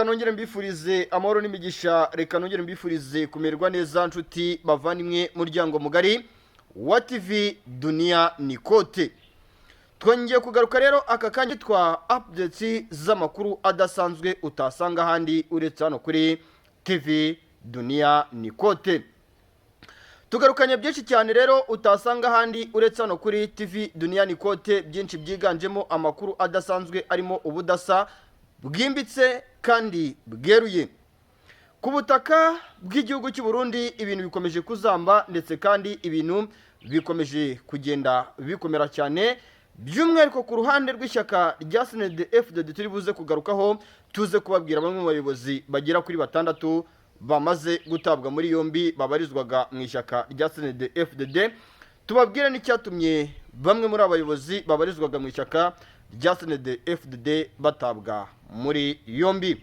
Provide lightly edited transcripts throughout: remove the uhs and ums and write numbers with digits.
Nongere mbifurize amahoro n'imigisha, reka nongere mbifurize kumererwa neza, nshuti bavandimwe, muryango mugari wa TV Dunia Nikote. Twongeye kugaruka rero aka kanya twa updates z'amakuru adasanzwe utasanga ahandi uretse hano kuri TV Dunia Nikote. Tugarukanye byinshi cyane rero utasanga ahandi uretse hano kuri TV Dunia Nikote, byinshi byiganjemo amakuru adasanzwe arimo ubudasa bwimbitse kandi bweruye. Ku butaka bw'igihugu cy'u Burundi ibintu bikomeje kuzamba, ndetse kandi ibintu bikomeje kugenda bikomera cyane, by'umwihariko ku ruhande rw'ishyaka rya CNDD FDD turi buze kugarukaho, tuze kubabwira bamwe mu bayobozi bagera kuri batandatu bamaze gutabwa muri yombi babarizwaga mu ishyaka rya CNDD FDD, tubabwire n'icyatumye bamwe muri aba bayobozi babarizwaga mu ishyaka rya CNDD FDD batabwa muri yombi.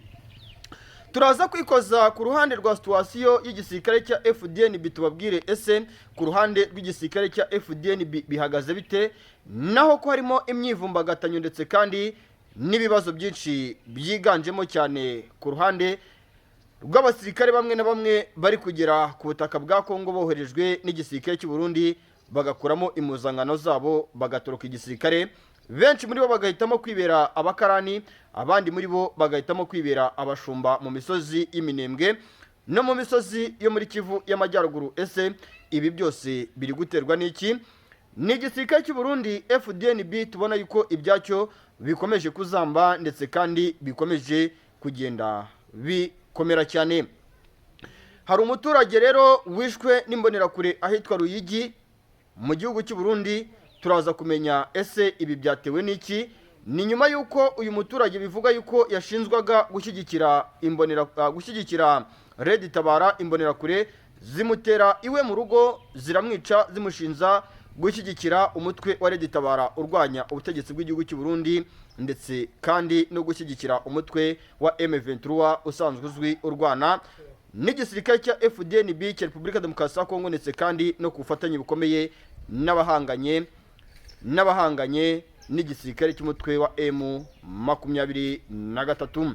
Turaza kwikoza ku ruhande rwa situation y'igisirikare cya FDNB, tubabwire ese ku ruhande rw'igisirikare cya FDNB bihagaze bite, naho ko harimo imyivumbagatanyo ndetse kandi n'ibibazo byinshi byiganjemo cyane ku ruhande rw'abasirikare bamwe na bamwe bari kugera ku butaka bwa Kongo boherejwe n'igisirikare cy'u Burundi, bagakuramo impuzankano zabo bagatoroka igisirikare, benshi muri bo bagahitamo kwibera abakarani, abandi muri bo bagahitamo kwibera abashumba mu misozi y'Iminembwe no mu misozi yo muri Kivu y'Amajyaruguru. Ese ibi byose biri guterwa n'iki? Ni igisirikare cy'u Burundi FDNB tubona yuko ibyacyo bikomeje kuzamba ndetse kandi bikomeje kugenda bikomera cyane. Hari umuturage rero wishwe n'imbonerakure ahitwa Ruyigi mu gihugu cy'u Burundi. Turaza kumenya ese ibi byatewe n'iki. Ni nyuma y'uko uyu muturage bivuga yuko yashinzwaga gushyigikira imbonera, gushyigikira Red Tabara, imbonerakure zimutera iwe mu rugo ziramwica, zimushinza gushyigikira umutwe wa Red Tabara urwanya ubutegetsi bw'igihugu cy'u Burundi, ndetse kandi no gushyigikira umutwe wa M23 usanzwe uzwi urwana n'igisirikare cya FDNB cya Repubulika Demokarasi ya Kongo, ndetse kandi no ku bufatanye bukomeye n'abahanganye n'igisirikare cy'umutwe wa M23.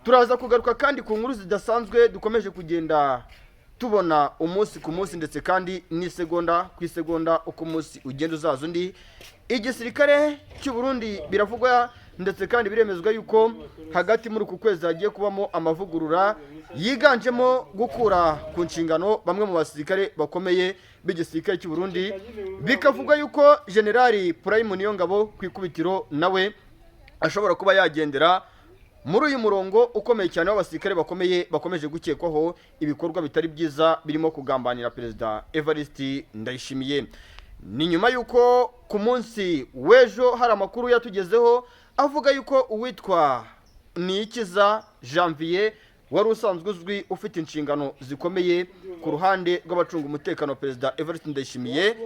Turaza kugaruka kandi ku nkuru zidasanzwe dukomeje kugenda tubona umunsi ku munsi, ndetse kandi n'isegonda ku isegonda uko umunsi ugenda uzaza undi. Igisirikare cy'u Burundi biravugwa ndetse kandi biremezwa yuko hagati muri uku kwezi hagiye kubamo amavugurura yiganjemo gukura ku nshingano bamwe mu basirikare bakomeye b'igisirikare cy'u Burundi, bikavugwa yuko Generali Prime Niyongabo ku ikubitiro nawe ashobora kuba yagendera muri uyu murongo ukomeye cyane w'abasirikare bakomeye bakomeje gukekwaho ibikorwa bitari byiza birimo kugambanira Perezida Evariste Ndayishimiye. Ni nyuma y'uko ku munsi w'ejo hari amakuru yatugezeho avuga yuko uwitwa Niyikiza Janvier wari usanzwe uzwi ufite inshingano zikomeye ku ruhande rw'abacunga umutekano wa Perezida Evariste Ndayishimiye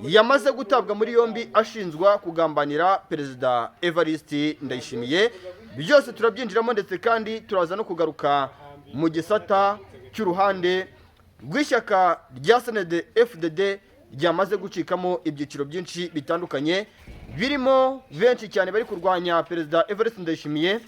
yamaze gutabwa muri yombi ashinjwa kugambanira Perezida Evariste Ndayishimiye. Byose turabyinjiramo, ndetse kandi turaza no kugaruka mu gisata cy'uruhande rw'ishyaka rya CNDD FDD ryamaze gucikamo ibyiciro byinshi bitandukanye, birimo benshi cyane bari kurwanya Perezida Evariste Ndayishimiye,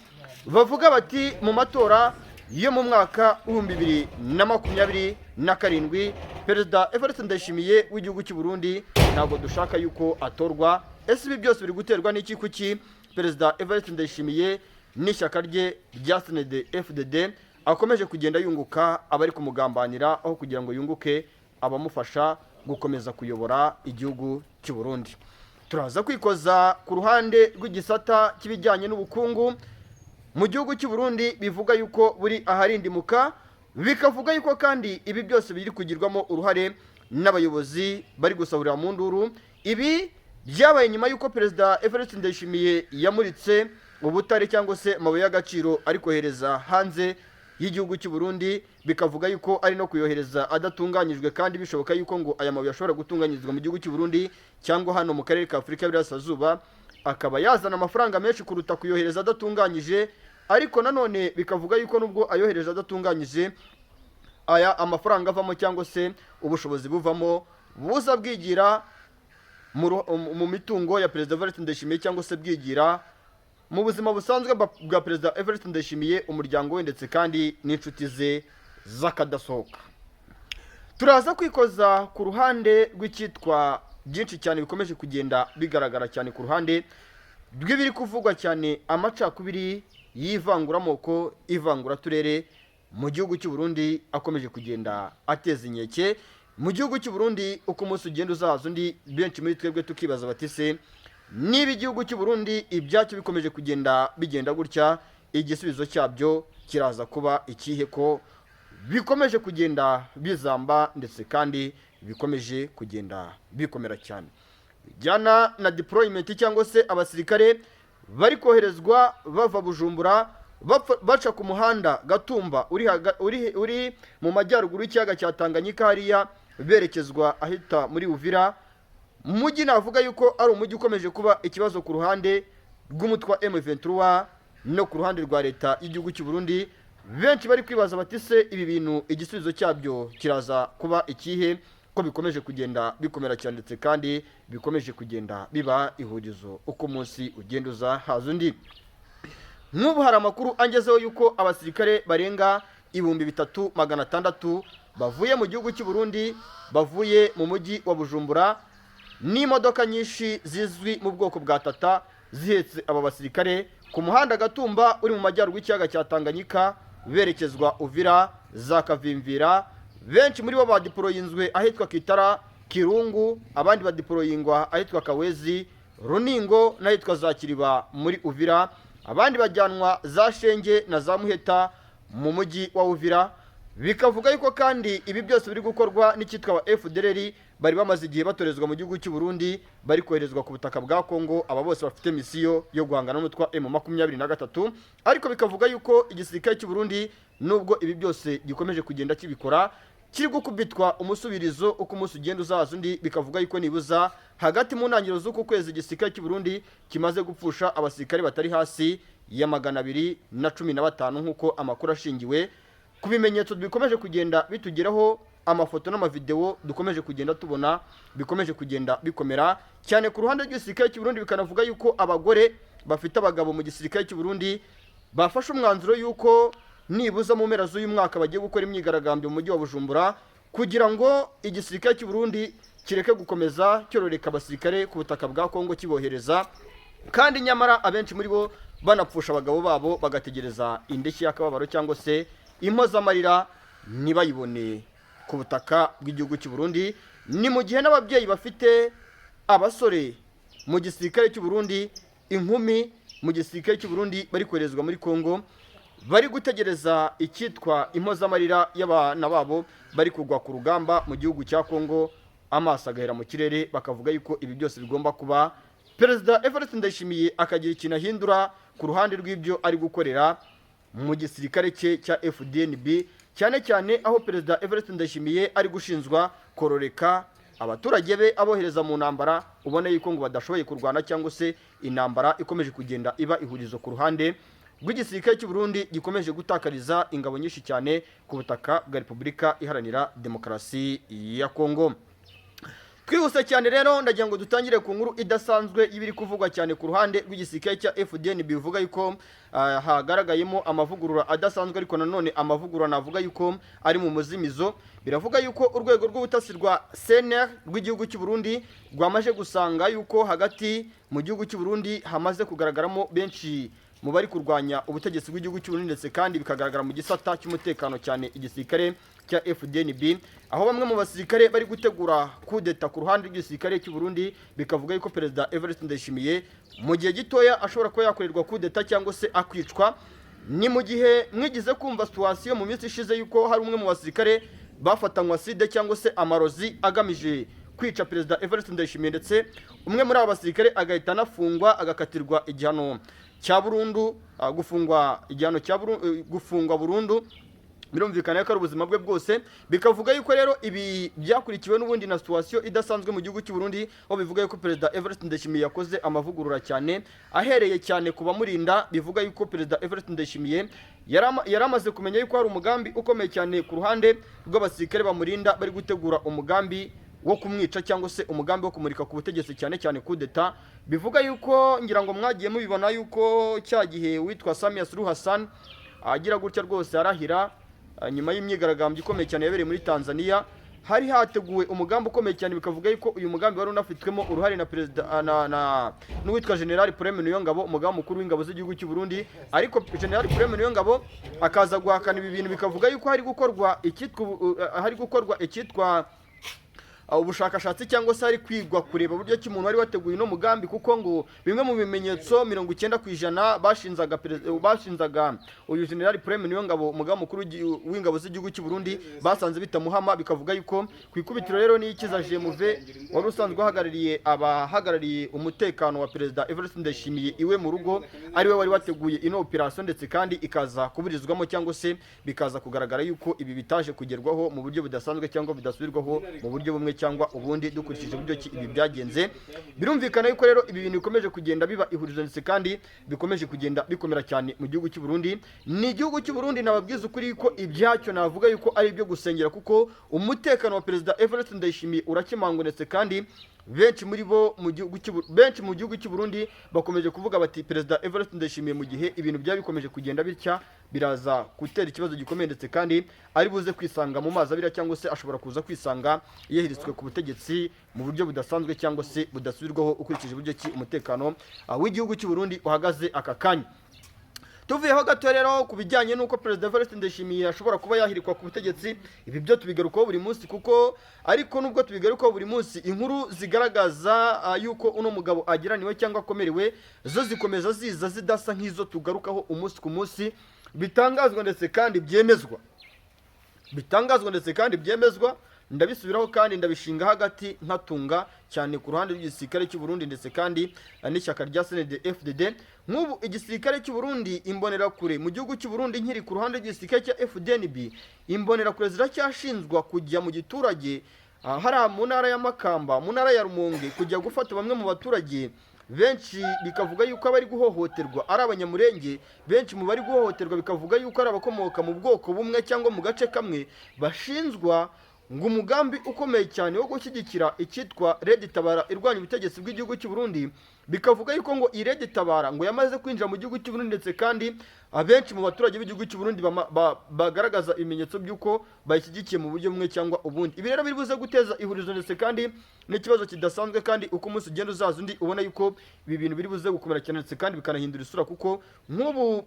bavuga bati mu matora yo mu mwaka w'2027 Perezida Evariste Ndayishimiye w'igihugu cy'u Burundi ntabwo dushaka yuko atorwa. Ese ibi byose biri guterwa n'iki? Kuki Perezida Evariste Ndayishimiye n'ishyaka rye rya CNDD FDD akomeje kugenda yunguka abari kumugambanira aho kugira ngo yunguke abamufasha gukomeza kuyobora igihugu cy'u Burundi? Turaza kwikoza ku ruhande rw'igisata cy'ibijyanye n'ubukungu mu gihugu cy'u Burundi, bivuga yuko buri aharindimuka, bikavuga yuko kandi ibi byose biri kugirwamo uruhare n'abayobozi bari gusahurira mu nduru. Ibi byabaye nyuma y'uko Perezida Evariste Ndayishimiye yamuritse ubutare cyangwa se amabuye y'agaciro ari kohereza hanze y'igihugu cy'u Burundi, bikavuga yuko ari no kuyohereza adatunganyijwe, kandi bishoboka yuko ngo aya mabuye ashobora gutunganyirizwa mu gihugu cy'u Burundi cyangwa hano mu karere ka Afurika y'Iburasirazuba, akaba yazana amafaranga menshi kuruta kuyohereza adatunganyije. Ariko nanone bikavuga yuko nubwo ayohereza adatunganyije, aya amafaranga avamo cyangwa se ubushobozi buvamo buza bwigira mu mitungo ya Perezida Evariste Ndayishimiye cyangwa se bwigira mu buzima busanzwe bwa Perezida Evariste Ndayishimiye, umuryango we ndetse kandi n'inshuti ze z'akadasohoka. Turaza kwikoza ku ruhande rw'icyitwa byinshi cyane bikomeje kugenda bigaragara cyane ku ruhande rw'ibiri kuvugwa cyane, amacakubiri y'ivanguramoko, ivanguraturere mu gihugu cy'u Burundi akomeje kugenda ateza inkeke mu gihugu cy'u Burundi. Uko umunsi ugenda uzaza undi, benshi muri twebwe tukibaza bati: "Se niba igihugu cy'u Burundi ibyacyo bikomeje kugenda bigenda gutya, igisubizo cyabyo kiraza kuba ikihe, ko bikomeje kugenda bizamba ndetse kandi bikomeje kugenda bikomera cyane?" Bijyana na deployment cyangwa se abasirikare bari koherezwa bava Bujumbura, baca ku muhanda Gatumba uri mu majyaruguru y'ikiyaga cya Tanganyika hariya, berekezwa ahita muri Uvira, mujyi navuga yuko ari umujyi ukomeje kuba ikibazo ku ruhande rw'umutwe wa M23 no ku ruhande rwa leta y'igihugu cy'u Burundi. Benshi bari kwibaza bati: "Se ibi bintu igisubizo cyabyo kiraza kuba ikihe, ko bikomeje kugenda bikomera cyane ndetse kandi bikomeje kugenda biba ihurizo uko umunsi ugenda uza haza undi?" Nk'ubu hari amakuru angezeho yuko abasirikare barenga 3600 bavuye mu gihugu cy'u Burundi, bavuye mu mujyi wa Bujumbura, n'imodoka nyinshi zizwi mu bwoko bwa Tata zihetse aba basirikare ku muhanda Gatumba uri mu majyaruguru y'ikiyaga cya Tanganyika, berekezwa Uvira za Kavimvira. Benshi muri bo badeployinzwe ahitwa Kitara, Kirungu, abandi badeployingwa ahitwa Kawezi, Runingo n'ahitwa za Kiriba muri Uvira, abandi bajyanwa za Shenge na za Muheta mu mujyi wa Uvira. Bikavuga yuko kandi ibi byose biri gukorwa n'icyitwa wa FDLR bari bamaze igihe batorezwa mu gihugu cy'u Burundi, bari koherezwa ku butaka bwa Kongo. Aba bose bafite misiyo yo guhangana n'umutwe wa M23. Ariko bikavuga yuko igisirikare cy'u Burundi, nubwo ibi byose gikomeje kugenda kibikora, kiri gukubitwa umusubirizo uko umunsi ugenda uzaza undi. Bikavuga yuko nibuza hagati mu ntangiriro z'uku kwezi igisirikare cy'u Burundi kimaze gupfusha abasirikare batari hasi ya 215, nk'uko amakuru ashingiwe ku bimenyetso bikomeje kugenda bitugeraho, amafoto n'amavideo dukomeje kugenda tubona, bikomeje kugenda bikomera cyane ku ruhande rw'igisirikare cy'u Burundi. Bikanavuga yuko abagore bafite abagabo mu gisirikare cy'u Burundi bafashe umwanzuro yuko nibuza mu mpera z'uyu mwaka bagiye gukora imyigaragambyo mu mujyi wa Bujumbura, kugira ngo igisirikare cy'u Burundi kireke gukomeza cyororeka abasirikare ku butaka bwa Kongo kibohereza, kandi nyamara abenshi muri bo banapfusha abagabo babo, bagategereza indishyi y'akababaro cyangwa se impozamarira ntibayibone ku butaka bw'igihugu cy'u Burundi. Ni mu gihe n'ababyeyi bafite abasore mu gisirikare cy'u Burundi, inkumi mu gisirikare cy'u Burundi bari koherezwa muri Kongo, bari gutegereza icyitwa impozamarira y'abana babo bari kugwa ku rugamba mu gihugu cya Kongo, amaso agahera mu kirere. Bakavuga yuko ibi byose bigomba kuba, Perezida Evariste Ndayishimiye akagira ikintu ahindura ku ruhande rw'ibyo ari gukorera mu gisirikare cye cya FDNB, cyane cyane aho Perezida Evariste Ndayishimiye ari gushinzwa kororeka abaturage be abohereza mu ntambara ubona yuko ngo badashoboye kurwana, cyangwa se intambara ikomeje kugenda iba ihurizo ku ruhande rw'igisirikare cy'u Burundi gikomeje gutakariza ingabo nyinshi cyane ku butaka bwa Repubulika Iharanira Demokarasi ya Kongo. Twihuse cyane rero, ndagira ngo dutangire ku nkuru idasanzwe y'ibiri kuvugwa cyane ku ruhande rw'igisirikare cya FDN. Bivuga yuko hagaragayemo amavugurura adasanzwe, ariko nanone amavugurura navuga yuko ari mu muzimizo. Biravuga yuko urwego rw'ubutasi rwa CNR rw'igihugu cy'u Burundi rwamaze gusanga yuko hagati mu gihugu cy'u Burundi hamaze kugaragaramo benshi mu bari kurwanya ubutegetsi bw'igihugu cy'u Burundi, ndetse kandi bikagaragara mu gisata cy'umutekano, cyane igisirikare cya FDNB, aho bamwe mu basirikare bari gutegura kudeta ku ruhande rw'igisirikare cy'u Burundi. Bikavuga yuko Perezida Evariste Ndayishimiye mu gihe gitoya ashobora kuba yakorerwa kudeta cyangwa se akicwa. Ni mu gihe mwigize kumva situation mu minsi ishize yuko hari umwe mu basirikare bafatanywa acide cyangwa se amarozi agamije kwica Perezida Evariste Ndayishimiye, ndetse umwe muri abo basirikare agahita anafungwa, agakatirwa igihano cya burundu, gufungwa igihano cya gufungwa burundu, birumvikana ko ari ubuzima bwe bwose. Bikavuga yuko rero ibi byakurikiwe n'ubundi na situation idasanzwe mu gihugu cy'u Burundi, aho bivuga yuko Perezida Evariste Ndayishimiye yakoze amavugurura cyane, ahereye cyane ku bamurinda. Bivuga yuko Perezida Evariste Ndayishimiye yari amaze kumenya yuko hari umugambi ukomeye cyane ku ruhande rw'abasirikare bamurinda, bari gutegura umugambi wo kumwica cyangwa se umugambi wo kumurika ku butegetsi, cyane cyane kudeta. Bivuga yuko, ngira ngo mwagiye mubibona yuko cya gihe witwa Samia Suluhu Hassan agira gutya rwose arahira, nyuma y'imyigaragambyo ikomeye cyane yabereye muri Tanzania, hari hateguwe umugambi ukomeye cyane. Bikavuga yuko uyu mugambi wari unafitwemo uruhare na perezida na n'uwitwa General Prime Niyongabo, umugaba mukuru w'ingabo z'igihugu cy'u Burundi. Ariko General Prime Niyongabo akaza guhakana ibi bintu. Bikavuga yuko hari gukorwa icyitwa ubushakashatsi cyangwa se hari kwigwa kureba uburyo ki umuntu wari wateguye uno mugambi, kuko ngo bimwe mu bimenyetso 90% bashinzaga uyu General Prime Niyongabo, umugaba mukuru w'ingabo z'igihugu cy'u Burundi, basanze bitamuhama. Bikavuga yuko ku ikubitiro rero Niyikiza GMV wari usanzwe uhagarariye abahagarariye umutekano wa Perezida Evariste Ndayishimiye iwe mu rugo, ariwe wari wateguye ino operation, ndetse kandi ikaza kuburizwamo cyangwa se bikaza kugaragara yuko ibi bitaje kugerwaho mu buryo budasanzwe cyangwa budasubirwaho mu buryo bumwe cyangwa ubundi. Dukurikije uburyo ki ibi byagenze, birumvikana yuko rero ibi bintu bikomeje kugenda biba ihurizo, ndetse kandi bikomeje kugenda bikomera cyane mu gihugu cy'u Burundi. Ni igihugu cy'u Burundi nababwiza ukuri ko ibyacyo navuga yuko ari ibyo gusengera, kuko umutekano wa Perezida Evariste Ndayishimiye urakemangwa, ndetse kandi benshi mu gihugu cy'u Burundi bakomeje kuvuga bati: "Perezida Evariste Ndayishimiye, mu gihe ibintu byaba bikomeje kugenda bitya, biraza gutera ikibazo gikomeye, ndetse kandi ari buze kwisanga mu mazi abira, cyangwa se ashobora kuza kwisanga yahiritswe ku butegetsi mu buryo budasanzwe cyangwa se budasubirwaho, ukurikije uburyo ki umutekano w'igihugu cy'u Burundi uhagaze aka kanya." Tuvuyeho gato rero ku bijyanye n'uko Perezida Evariste Ndayishimiye ashobora kuba yahirikwa ku butegetsi, ibi byo tubigarukaho buri munsi kuko, ariko nubwo tubigarukaho buri munsi, inkuru zigaragaza yuko uno mugabo agiraniwe cyangwa akomerewe zo zikomeza ziza zidasa nk'izo tugarukaho umunsi ku munsi. Bitangazwa ndetse kandi byemezwa, bitangazwa ndetse kandi byemezwa, ndabisubiraho kandi ndabishinga hagati nkatunga cyane ku ruhande rw'igisirikare cy'u Burundi ndetse kandi n'ishyaka rya CNDD FDD. Nk'ubu igisirikare cy'u Burundi, imbonerakure mu gihugu cy'u Burundi, nkiri ku ruhande rw'igisirikare cya FDNB, imbonerakure ziracyashinzwa kujya mu giturage, hariya mu ntara ya Makamba, mu ntara ya Rumonge, kujya gufata bamwe mu baturage benshi. Bikavuga yuko abari guhohoterwa ari Abanyamurenge. Benshi mu bari guhohoterwa bikavuga yuko ari abakomoka mu bwoko bumwe cyangwa mu gace kamwe, bashinzwa ngo umugambi ukomeye cyane wo gushyigikira icyitwa Red Tabara irwanya ubutegetsi bw'igihugu cy'u Burundi. Bikavuga yuko ngo iyi Red Tabara ngo yamaze kwinjira mu gihugu cy'u Burundi, ndetse kandi abenshi mu baturage b'igihugu cy'u Burundi bagaragaza ibimenyetso by'uko bayishyigikiye mu buryo bumwe cyangwa ubundi. Ibi rero biri buze guteza ihurizo ndetse kandi n'ikibazo kidasanzwe, kandi uko umunsi ugenda uzaza undi, ubona yuko ibi bintu biri buze gukomera cyane, ndetse kandi bikanahindura isura, kuko nk'ubu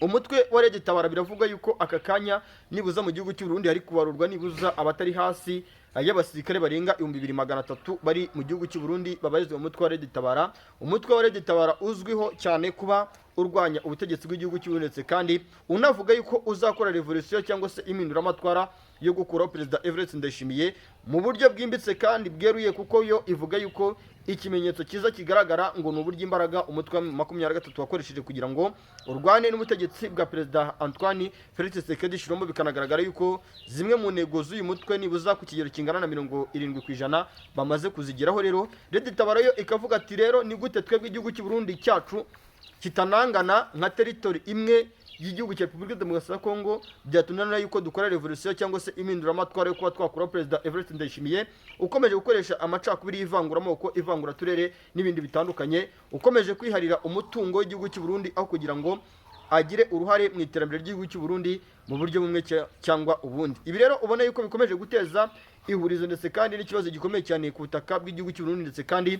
umutwe wa Red Tabara biravuga yuko aka kanya nibuza mu gihugu cy'u Burundi hari kubarurwa nibuza abatari hasi y'abasirikare barenga 2300 bari mu gihugu cy'u Burundi babarizwa mu mutwe wa Red Tabara. Umutwe wa Red Tabara uzwiho cyane kuba urwanya ubutegetsi bw'igihugu cy'u Burundi, ndetse kandi unavuga yuko uzakora revolution cyangwa se impinduramatwara yo gukuraho Perezida Evariste Ndayishimiye mu buryo bwimbitse kandi bweruye, kuko yo ivuga yuko ikimenyetso cyiza kigaragara ngo ni uburyo imbaraga umutwe wa 23 wakoresheje kugira ngo urwane n'ubutegetsi bwa Perezida Antoine Felix Tshisekedi Tshilombo. Bikanagaragara yuko zimwe mu ntego z'uyu mutwe nibuza ku kigero kingana na 70% bamaze kuzigeraho. Rero Red Tabara yo ikavuga ati: "Rero ni gute twebwe igihugu cy'u Burundi cyacu kitanangana nka territory imwe y'igihugu cya Repubulika Demokarasi ya Kongo byatunanira yuko dukora revolution cyangwa se impinduramatwara yo kuba twakuraho Perezida Evariste Ndayishimiye, ukomeje gukoresha amacakubiri y'ivanguramoko, ivanguraturere n'ibindi bitandukanye, ukomeje kwiharira umutungo w'igihugu cy'u Burundi aho kugira ngo agire uruhare mu iterambere ry'igihugu cy'u Burundi mu buryo bumwe cyangwa ubundi?" Ibi rero ubona yuko bikomeje guteza ihurizo ndetse kandi n'ikibazo gikomeye cyane ku butaka bw'igihugu cy'u Burundi, ndetse kandi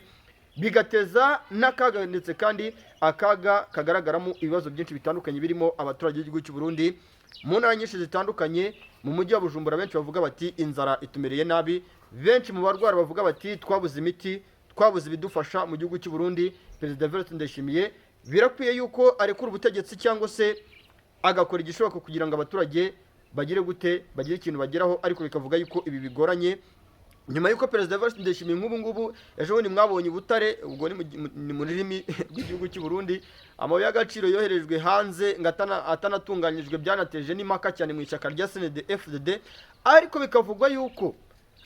bigateza n'akaga, ndetse kandi akaga kagaragaramo ibibazo byinshi bitandukanye birimo abaturage b'igihugu cy'u Burundi mu ntara nyinshi zitandukanye. Mu mujyi wa Bujumbura benshi bavuga bati: "Inzara itumereye nabi." Benshi mu barwara bavuga bati: "Twabuze imiti, twabuze ibidufasha mu gihugu cy'u Burundi. Perezida Evariste Ndayishimiye birakwiye yuko arekura ubutegetsi cyangwa se agakora igishoboka kugira ngo abaturage bagire gute, bagire ikintu bageraho." Ariko bikavuga yuko ibi bigoranye nyuma y'uko Perezida Evariste Ndayishimiye nk'ubu ngubu ejo bundi mwabonye ubutare, ubwo ni mu rurimi rw'igihugu cy'u Burundi, amabuye y'agaciro yoherejwe hanze ngo atanatunganyijwe, byanateje n'impaka cyane mu ishyaka rya CNDD FDD. Ariko bikavugwa yuko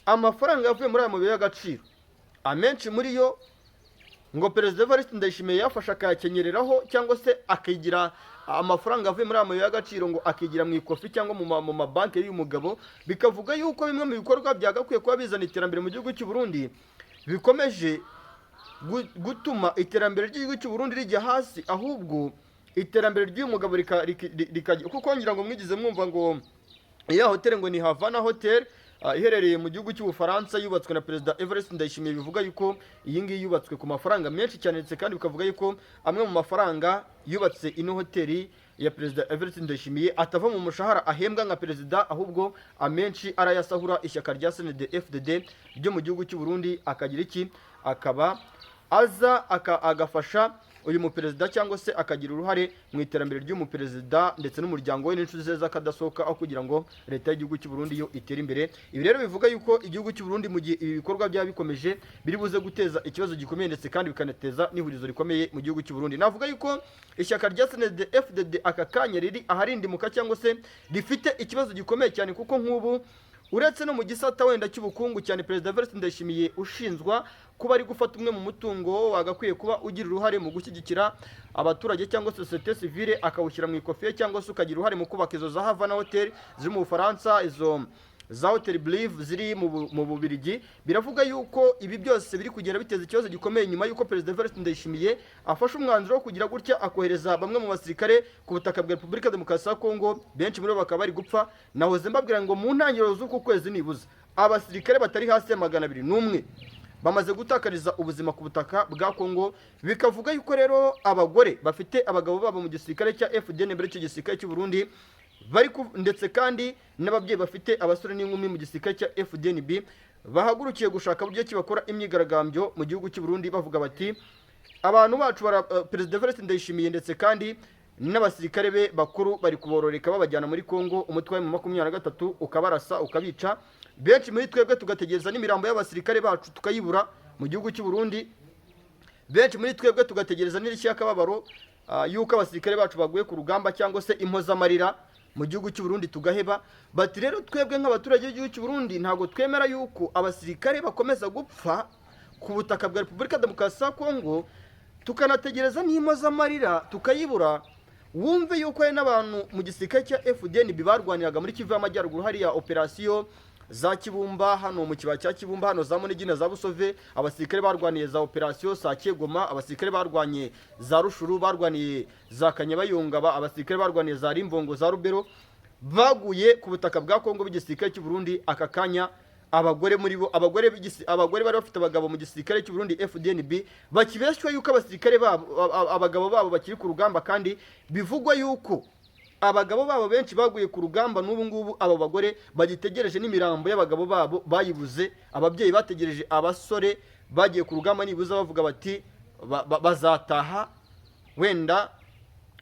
amafaranga yavuye muri aya mabuye y'agaciro, amenshi muri yo ngo Perezida Evariste Ndayishimiye yafashe akayakenyereraho cyangwa se akigira amafaranga avuye muri aya mabuye y'agaciro ngo akigira mu ikofi cyangwa mu mabanki y'uyu mugabo. Bikavuga yuko bimwe mu bikorwa byagakwiye kuba bizana iterambere mu gihugu cy'u Burundi bikomeje gutuma iterambere ry'igihugu cy'u Burundi rijya hasi, ahubwo iterambere ry'uyu mugabo rikajya, kuko ngira ngo mwigize mwumva ngo iya hoteli ngo ni Havana Hotel, iherereye mu gihugu cy'Ubufaransa, yubatswe na Perezida Evariste Ndayishimiye. Bivuga yuko iyi ngiyi yubatswe ku mafaranga menshi cyane, ndetse kandi bikavuga yuko amwe mu mafaranga yubatse ino hoteli ya Perezida Evariste Ndayishimiye atava mu mushahara ahembwa nka perezida, ahubwo amenshi arayasahura ishyaka rya CNDD FDD ryo mu gihugu cy'u Burundi, akagira iki, akaba aza agafasha uyu muperezida cyangwa se akagira uruhare mu iterambere ry'umuperezida ndetse n'umuryango we n'inshuti ze z'akadasohoka, aho kugira ngo leta y'igihugu cy'u Burundi yo itere imbere. Ibi rero bivuga yuko igihugu cy'u Burundi, mu gihe ibi bikorwa byaba bikomeje, biri buze guteza ikibazo gikomeye, ndetse kandi bikanateza n'ihurizo rikomeye mu gihugu cy'u Burundi. Navuga yuko ishyaka rya CNDD FDD aka kanya riri aharindimuka cyangwa se rifite ikibazo gikomeye cyane, kuko nk'ubu uretse no mu gisata wenda cy'ubukungu cyane, Perezida Evariste Ndayishimiye ushinzwa kuba ari gufata umwe mu mutungo wagakwiye kuba ugira uruhare mu gushyigikira abaturage cyangwa sosiyete sivile, akawushyira mu ikofi ye, cyangwa se ukagira uruhare mu kubaka izo za Havana Hotel ziri mu Bufaransa, izo za Hotel Brive ziri mu Bubirigi. Biravuga yuko ibi byose biri kugenda biteza ikibazo gikomeye nyuma yuko Perezida Evariste Ndayishimiye afashe umwanzuro wo kugira gutya akohereza bamwe mu basirikare ku butaka bwa Repubulika Demokarasi ya Kongo, benshi muri bo bakaba bari gupfa. Nahoze mbabwira ngo mu ntangiriro z'uku kwezi nibuze abasirikare batari hasi ya 201 bamaze gutakariza ubuzima ku butaka bwa Kongo. Bikavuga yuko rero abagore bafite abagabo babo mu gisirikare cya FDN, mbere icyo gisirikare cy'u Burundi, bari ndetse kandi n'ababyeyi bafite abasore n'inkumi mu gisirikare cya FDNB bahagurukiye gushaka buryo ki bakora imyigaragambyo mu gihugu cy'u Burundi, bavuga bati abantu bacu Perezida Evariste Ndayishimiye ndetse kandi n'abasirikare be bakuru bari kubororeka babajyana muri Kongo, umutwe wa M23 ukabarasa ukabica. Benshi muri twebwe tugategereza n'imirambo y'abasirikare bacu tukayibura mu gihugu cy'u Burundi. Benshi muri twebwe tugategereza n'irishya y'akababaro yuko abasirikare bacu baguye ku rugamba cyangwa se impozamarira mu gihugu cy'u Burundi tugaheba. Bati rero twebwe nk'abaturage b'igihugu cy'u Burundi ntabwo twemera yuko abasirikare bakomeza gupfa ku butaka bwa Repubulika Demokarasi ya Kongo, tukanategereza n'impozamarira tukayibura. Wumve yuko hari n'abantu mu gisirikare cya FDNB barwaniraga muri Kivu y'Amajyaruguru, hariya operasiyo za Kibumba, hano mu kibaya cya Kibumba, hano za Munigina, za Busove, abasirikare barwaniye za operasiyo Sakegoma, abasirikare barwanye za Rushuru, barwaniye za Kanyabayonga, abasirikare barwaniye za Rimbongo, za Rubero, baguye ku butaka bwa Kongo b'igisirikare cy'u Burundi. Aka kanya abagore muri bo, abagore bari bafite abagabo mu gisirikare cy'u Burundi FDNB, bakibeshywa yuko abasirikare babo, abagabo babo bakiri ku rugamba, kandi bivugwa yuko abagabo babo benshi baguye ku rugamba. N'ubu ngubu abo bagore bagitegereje n'imirambo y'abagabo babo bayibuze. Ababyeyi bategereje abasore bagiye ku rugamba nibuza bavuga bati bazataha wenda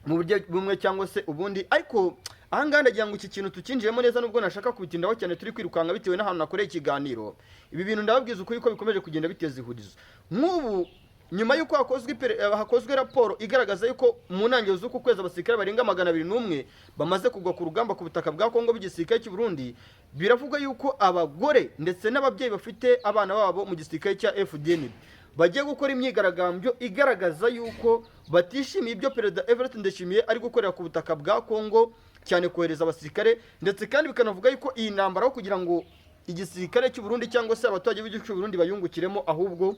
mu buryo bumwe cyangwa se ubundi. Ariko ahangaha ndagira ngo iki kintu tukinjiremo neza, nubwo nashaka kubitindaho cyane, turi kwirukanka bitewe n'ahantu nakoreye ikiganiro. Ibi bintu ndababwiza ukuri ko bikomeje kugenda biteza ihurizo. Nk'ubu nyuma y'uko hakozwe raporo igaragaza yuko mu ntangiriro z'uku kwezi abasirikare barenga 201 bamaze kugwa ku rugamba ku butaka bwa Kongo b'igisirikare cy'u Burundi, biravugwa yuko abagore ndetse n'ababyeyi bafite abana babo mu gisirikare cya FDN bagiye gukora imyigaragambyo igaragaza yuko batishimiye ibyo Perezida Evariste Ndayishimiye ari gukorera ku butaka bwa Kongo, cyane kohereza abasirikare, ndetse kandi bikanavuga yuko iyi ntambara aho kugira ngo igisirikare cy'u Burundi cyangwa se abaturage b'igihugu cy'u Burundi bayungukiremo, ahubwo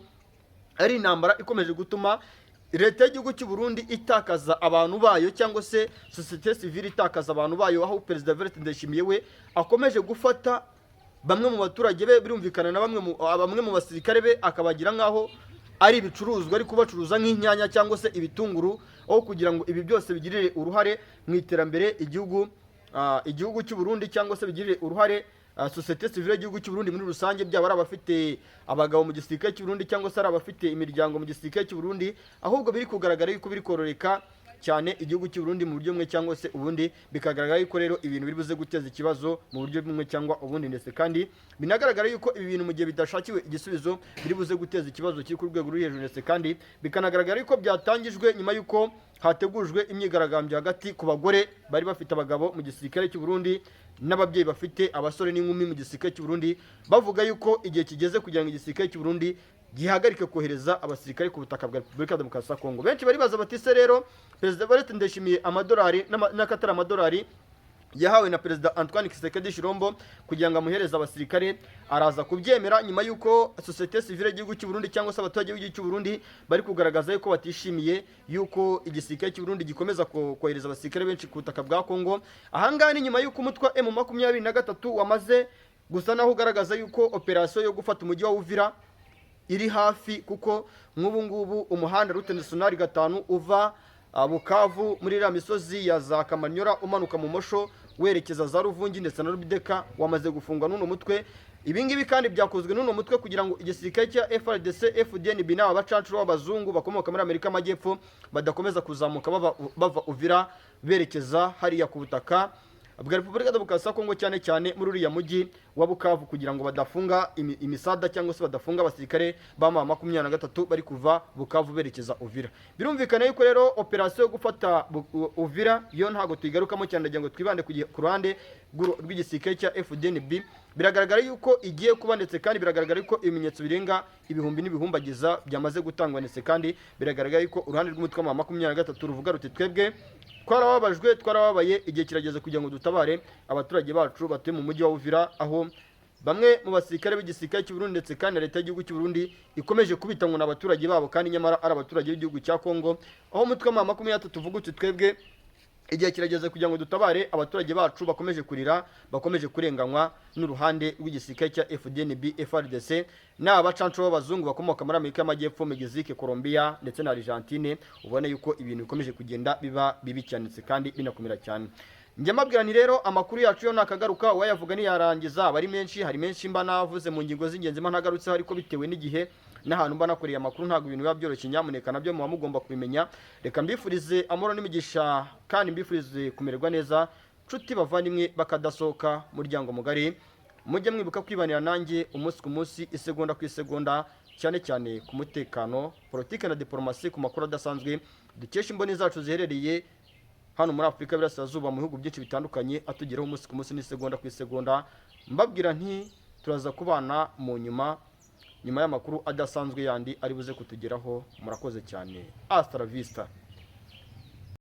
ari intambara ikomeje gutuma leta y'igihugu cy'u Burundi itakaza abantu bayo cyangwa se sosiyete sivile itakaza abantu bayo, aho Perezida Evariste Ndayishimiye we akomeje gufata bamwe mu baturage be, birumvikana na bamwe mu basirikare be, akabagira nk'aho ari ibicuruzwa, ari kubacuruza nk'inyanya cyangwa se ibitunguru, aho kugira ngo ibi byose bigirire uruhare mu iterambere igihugu cy'u Burundi cyangwa se bigirire uruhare sosiyete sivile y'igihugu cy'u Burundi muri rusange, byaba ari abafite abagabo mu gisirikare cy'u Burundi cyangwa se ari abafite imiryango mu gisirikare cy'u Burundi. Ahubwo biri kugaragara yuko biri kororeka cyane igihugu cy'u Burundi mu buryo bumwe cyangwa se ubundi. Bikagaragara yuko rero ibintu biri buze guteza ikibazo mu buryo bumwe cyangwa ubundi, ndetse kandi binagaragara yuko ibi bintu mu gihe bidashakiwe igisubizo biri buze guteza ikibazo kiri ku rwego ruri hejuru, ndetse kandi bikanagaragara yuko byatangijwe nyuma yuko hategujwe imyigaragambyo hagati ku bagore bari bafite abagabo mu gisirikare cy'u Burundi n'ababyeyi bafite abasore n'inkumi mu gisirikare cy'u Burundi, bavuga yuko igihe kigeze kugira ngo igisirikare cy'u Burundi gihagarike kohereza abasirikare ku butaka bwa Repubulika ya Demokarasi ya Kongo. Benshi baribaza bati: "Se rero Perezida Evariste Ndayishimiye amadolari n'akatari amadolari yahawe na Perezida Antoine Tshisekedi Tshilombo kugira ngo amuhereze abasirikare, araza kubyemera?" Nyuma y'uko société civile y'igihugu cy'u Burundi cyangwa se abaturage b'igihugu cy'u Burundi bari kugaragaza yuko batishimiye yuko igisirikare cy'u Burundi gikomeza kohereza abasirikare benshi ku butaka bwa Kongo. Ahangaha ni nyuma y'uko umutwe wa M23 wamaze gusa naho ugaragaza yuko operasiyo yo gufata umujyi wa Uvira iri hafi, kuko nk'ubu ngubu umuhanda route nationale 5 uva Bukavu muri iriya misozi ya za Kamanyora umanuka mu Mosho werekeza za Ruvungi ndetse na Rubideka wamaze gufungwa n'uno mutwe. Ibi ngibi kandi byakozwe n'uno mutwe kugira ngo igisirikare cya FARDC, FDNB n'aba bacancuro b'abazungu bakomoka muri Amerika y'Amajyepfo badakomeza kuzamuka bava Uvira berekeza hariya ku butaka bwa Repubulika ya Demokarasi ya Kongo, cyane cyane muri uriya mujyi wa Bukavu, kugira ngo badafunga imisada cyangwa se badafunga abasirikare ba M23 bari kuva Bukavu berekeza Uvira. Birumvikana yuko rero operasiyo yo gufata Uvira yo ntabwo tuyigarukamo cyane, ndagira ngo twibande ku ruhande rw'igisirikare cya FDNB. Biragaragara yuko igiye kuba, ndetse kandi biragaragara yuko ibimenyetso birenga ibihumbi n'ibihumbagiza byamaze gutangwa, ndetse kandi biragaragara yuko uruhande rw'umutwe wa 23 ruvuga ruti: "Twebwe twarababajwe, twarababaye, igihe kirageze kugira ngo dutabare abaturage bacu batuye mu mujyi wa Uvira, aho bamwe mu basirikare b'igisirikare cy'u Burundi ndetse kandi na leta y'igihugu cy'u Burundi ikomeje kubita ngo ni abaturage babo, kandi nyamara ari abaturage b'igihugu cya Kongo." Aho umutwe wa 23 uvuga uti: "Twebwe igihe kirageze kugira ngo dutabare abaturage bacu bakomeje kurira, bakomeje kurenganywa n'uruhande rw'igisirikare cya FDNB, FARDC n'aba bacanco b'abazungu bakomoka muri Amerika y'Amajyepfo, Mexique, Colombia ndetse na Argentine." Ubona yuko ibintu bikomeje kugenda biba bibi cyane ndetse kandi binakomera cyane. Njya mbabwira nti rero amakuru yacu yo nakagaruka, uwayavuga ntiyarangiza, aba ari menshi. Hari menshi mba navuze mu ngingo z'ingenzi mba ntagarutseho, ariko bitewe n'igihe n'ahantu mba nakoreye amakuru ntabwo ibintu biba byoroshye. Nyamuneka nabyo muba mugomba kubimenya. Reka mbifurize amahoro n'imigisha kandi mbifurize kumererwa neza, nshuti bavandimwe bakadasohoka muryango mugari. Mujye mwibuka kwibanira nanjye umunsi ku munsi, isegonda ku isegonda, cyane cyane ku mutekano, politike na diporomasi, ku makuru adasanzwe dukesha imboni zacu ziherereye hano muri Afurika y'Iburasirazuba mu bihugu byinshi bitandukanye, atugeraho umunsi ku munsi n'isegonda ku isegonda. Mbabwira nti turaza kubana mu nyuma nyuma y'amakuru adasanzwe yandi ari buze kutugeraho. Murakoze cyane, hasta la vista.